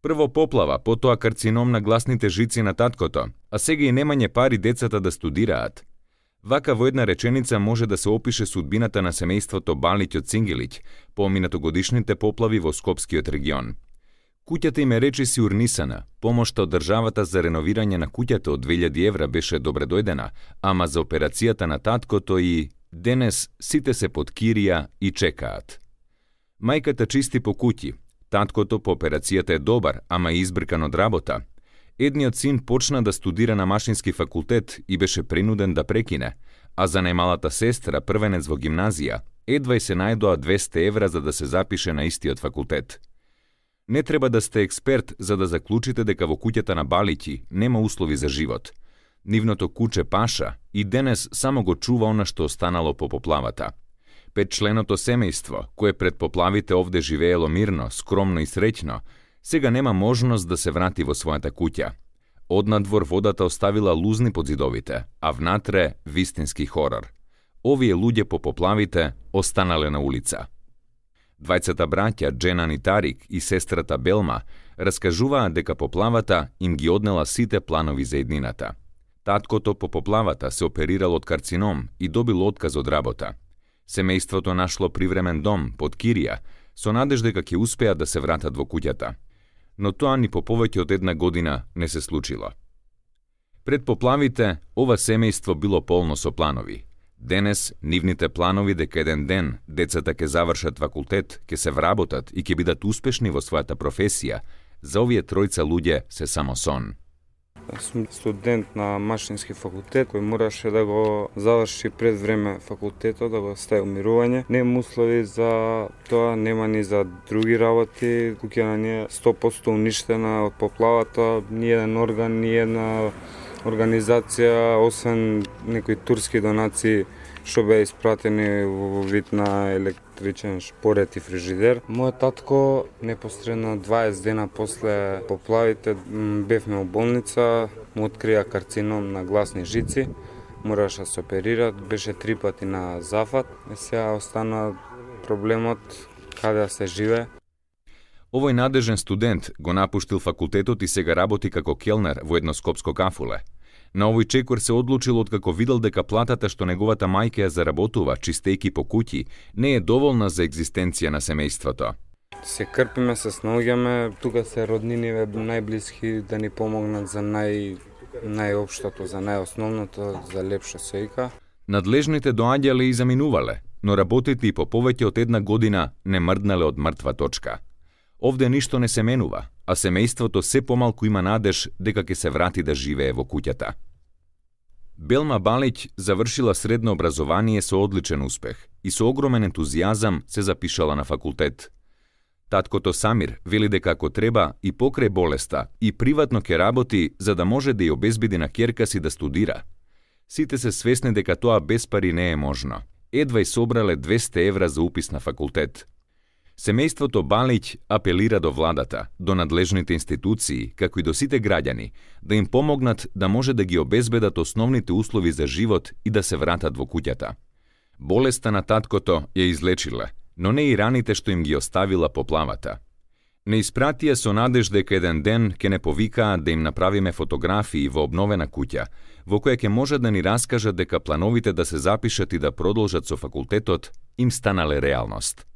Прво поплава, потоа карцином на гласните жици на таткото, а сега и немање пари децата да студираат. Вака во една реченица може да се опише судбината на семејството Балиќ од Сингелиќ по минатогодишните поплави во Скопскиот регион. Куќата им е речиси урнисана, помошта од државата за реновирање на куќата од 2000 евра беше добре дојдена, ама за операцијата на таткото и денес сите се под кирија и чекаат. Мајката чисти по куќи, таткото по операцијата е добар, ама и избркан од работа. Едниот син почна да студира на машински факултет и беше принуден да прекине, а за најмалата сестра, првенец во гимназија, едва се најдоа 200 евра за да се запише на истиот факултет. Не треба да сте експерт за да заклучите дека во куќата на Балиќи нема услови за живот. Нивното куче Паша и денес само го чува она што останало по поплавата. Петчленото семејство, кое пред поплавите овде живеело мирно, скромно и среќно, сега нема можност да се врати во својата куќа. Однадвор водата оставила лузни под зидовите, а внатре вистински хорор. Овие луѓе по поплавите останале на улица. Двајцата браќа, Дженан и Тарик и сестрата Белма, раскажуваат дека поплавата им ги однела сите планови за еднината. Таткото по поплавата се оперирал од карцином и добил отказ од работа. Семејството нашло привремен дом под кирија, со надеж дека ќе успеат да се вратат во куќата. Но тоа ни по повеќе од една година не се случило. Пред поплавите, ова семејство било полно со планови. Денес, нивните планови дека еден ден децата ќе завршат факултет, ќе се вработат и ќе бидат успешни во својата професија, за овие тројца луѓе се само сон. Сум студент на машински факултет, кој мораше да го заврши пред време факултетот, да го стави умирување. Нема услови за тоа, нема ни за други работи. Куќата ни е 100% уништена од поплавата, ни еден орган, ни една организација, освен некои турски донации што беа испратени во вид на електричен шпорет и фрижидер. Мојот татко непосредно 20 дена после поплавите бевме во болница, му открија карцином на гласни жици, мораше да се оперира, беше 3 пати на зафат. И сега остана проблемот каде да се живее. Овој надежен студент го напуштил факултетот и сега работи како келнер во едно скопско кафуле. На овој чекор се одлучил откако видел дека платата што неговата мајка ја заработува чистејки по куќи не е доволна за екзистенција на семејството. Се крпиме, се снаоѓаме, тука се родниниве најблиски да ни помогнат за најопштото, за најосновното, за лепшо сејка. Надлежните доаѓале и заминувале, но работите и по повеќе од една година не мрднале од мртва точка. Овде ништо не се менува, а семејството се помалку има надеж дека ќе се врати да живее во куќата. Белма Балиќ завршила средно образование со одличен успех и со огромен ентузијазам се запишала на факултет. Таткото Самир вели дека ако треба и покрај болеста и приватно ќе работи за да може да ја обезбеди на ќерка си да студира. Сите се свесни дека тоа без пари не е можно. Едва и собрале 200 евра за упис на факултет. Семејството Балиќ апелира до владата, до надлежните институции, како и до сите граѓани, да им помогнат да може да ги обезбедат основните услови за живот и да се вратат во куќата. Болеста на таткото ја излечиле, но не и раните што им ги оставила поплавата. Не испратија со надеж дека еден ден ќе не повикаат да им направиме фотографии во обновена куќа, во која ќе може да ни раскажат дека плановите да се запишат и да продолжат со факултетот им станале реалност.